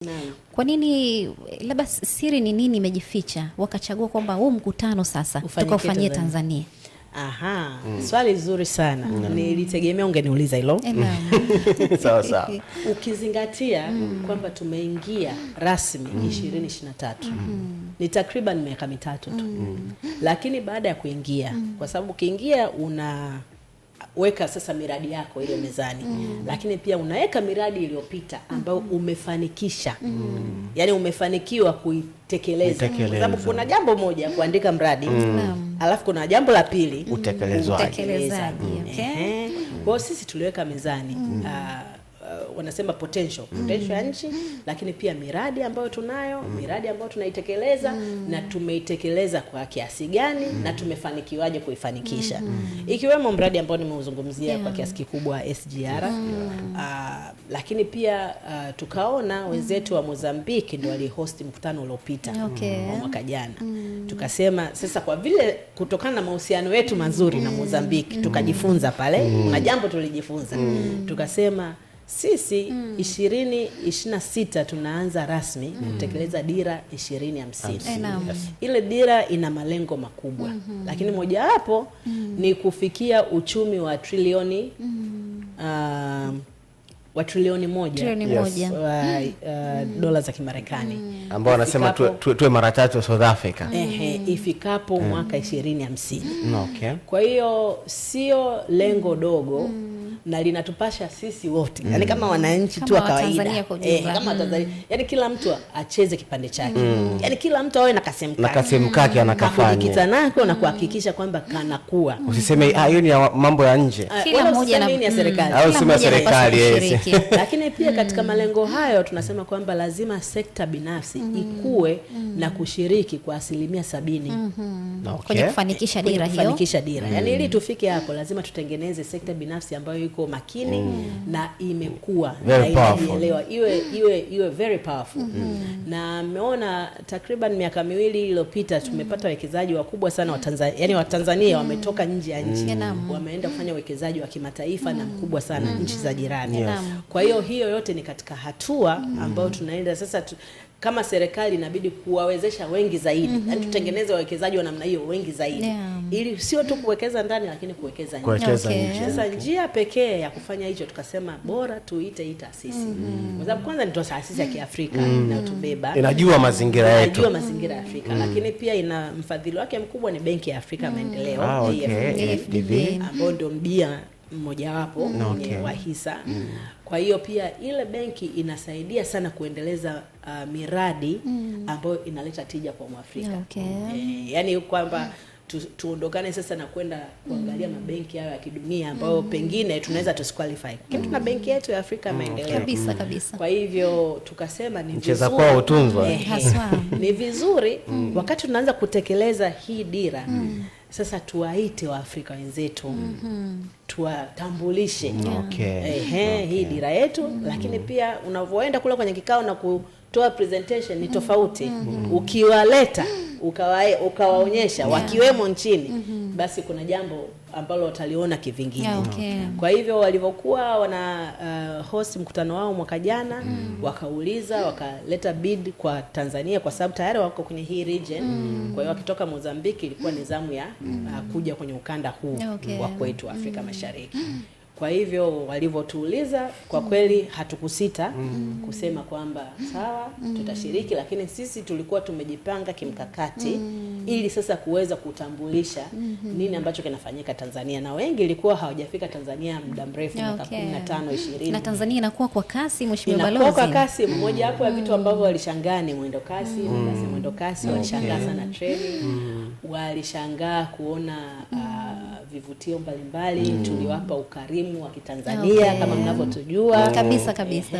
Naam. Kwa nini, labda siri ni nini imejificha wakachagua kwamba huu mkutano sasa Ufanyike tukaufanyie Tanzania? Tanzania? Aha, swali zuri sana. Nilitegemea ungeniuliza hilo. Naam. Sawa sawa. Ukizingatia kwamba tumeingia rasmi 2023, ni takriban miaka 3 tu. Lakini baada ya kuingia, kwa sababu ukiingia unaweka sasa miradi yako ile mezani, lakini pia unaweka miradi iliyopita ambayo umefanikisha, yaani umefanikiwa kuitekeleza, kwa sababu Kuitekeleza. kuna jambo moja kuandika mradi, Naam. alafu kuna jambo la pili Utekelezwaji. Utekelezaji, okay. Ehe. Kwa hiyo sisi tuliweka mezani wanasema potential ya nchi, lakini pia miradi ambayo tunayo, miradi ambayo tunaitekeleza na tumeitekeleza kwa kiasi gani na tumefanikiwaje kuifanikisha, ikiwemo mradi ambao nimeuzungumzia kwa kiasi kikubwa SGR. Lakini pia tukaona wenzetu wa Mozambique ndio walihost mkutano uliopita wa mwaka jana. Tukasema sasa, kwa vile kutokana na mahusiano yetu mazuri na Mozambique, tukajifunza pale, kuna jambo tulijifunza. Tukasema sisi 2026 tunaanza rasmi kutekeleza dira 2050. Naam. Yes. Ile dira ina malengo makubwa, lakini mojawapo ni kufikia uchumi wa trilioni wa trilioni 1 Trilioni Yes. 1. wa dola za Kimarekani Ambao wanasema tuwe mara tatu South Africa. Ehe, ifikapo mwaka 2050. Okay. Kwa hiyo sio lengo dogo na linatupasha sisi wote, yaani kama wananchi tu Kama wa kawaida, Watanzania kwa ujumla. Kama Watanzania, yaani kila mtu acheze kipande chake, yaani kila mtu awe na kasehemu Na kake kasehemu kake anakafanya. kakujikita nako na kuhakikisha kwamba kanakuwa. Usiseme hiyo ni ya mambo ya nje. Kila Wala mmoja usiseme ni ya serikali. Au Kila useme mmoja anapaswa serikali, yes. kushiriki. Lakini pia katika malengo hayo tunasema kwamba lazima sekta binafsi ikue na kushiriki kwa 70% Okay. Kwenye kufanikisha kwenye dira hiyo. kufanikisha dira. Yaani ili tufike hapo lazima tutengeneze sekta binafsi ambayo iko makini na imekuwa Very na powerful. inajielewa, iwe very powerful. Na mmeona takriban miaka 2 iliyopita tumepata wawekezaji wakubwa sana wa Tanzania, yani wa Tanzania wametoka nje ya nchi, wameenda kufanya uwekezaji wa kimataifa na mkubwa sana nchi za jirani. Yes. Kwa hiyo hiyo yote ni katika hatua ambayo tunaenda sasa kama serikali inabidi kuwawezesha wengi zaidi, yaani tutengeneze wawekezaji wa namna hiyo wengi zaidi, ili sio tu kuwekeza ndani, lakini kuwekeza nje. Kuwekeza nje. Sasa njia pekee ya kufanya hicho tukasema bora tuite hii taasisi, kwa sababu kwanza ni taasisi ya Kiafrika inayotubeba, Inajua mazingira yetu. inajua mazingira ya Afrika, lakini pia ina mfadhili wake mkubwa ni Benki ya Afrika ya Maendeleo, AFDB, AFDB. ambao ndio mbia mmojawapo kwenye wa hisa. Kwa hiyo pia ile benki inasaidia sana kuendeleza miradi ambayo inaleta tija kwa Mwafrika. Yaani kwamba tuondokane sasa na kwenda kuangalia mabenki hayo ya kidunia ambayo pengine tunaweza tusiqualify. Lakini tuna benki yetu ya Afrika ya Maendeleo. Kabisa kabisa. Kwa hivyo tukasema ni Mcheza vizuri kwao hutunzwa. Haswa. Ni vizuri wakati tunaanza kutekeleza hii dira sasa tuwaite Waafrika wenzetu, tuwatambulishe hii dira yetu. Lakini pia unavyoenda kule kwenye kikao na kutoa presentation ni tofauti. Ukiwaleta ukawaonyesha wakiwemo nchini, basi kuna jambo ambalo wataliona kivingine. Kwa hivyo walivyokuwa wana host mkutano wao mwaka jana, wakauliza, wakaleta bid kwa Tanzania kwa sababu tayari wako kwenye hii region. Kwa hiyo wakitoka Mozambique ilikuwa ni zamu ya kuja kwenye ukanda huu wa kwetu Afrika Mashariki. Kwa hivyo walivyotuuliza, kwa kweli hatukusita kusema kwamba sawa, tutashiriki, lakini sisi tulikuwa tumejipanga kimkakati ili sasa kuweza kutambulisha nini ambacho kinafanyika Tanzania, na wengi ilikuwa hawajafika Tanzania muda mrefu, miaka 15, 20. Na Tanzania inakuwa kwa kasi, Mheshimiwa Inakuwa Balozi. kwa kasi. Mmoja wapo ya vitu ambavyo walishangaa ni mwendo kasi, basi mwendo kasi walishangaa sana treni, walishangaa kuona vivutio mbalimbali, tuliwapa ukarimu wa Kitanzania kama mnavyotujua Kabisa kabisa.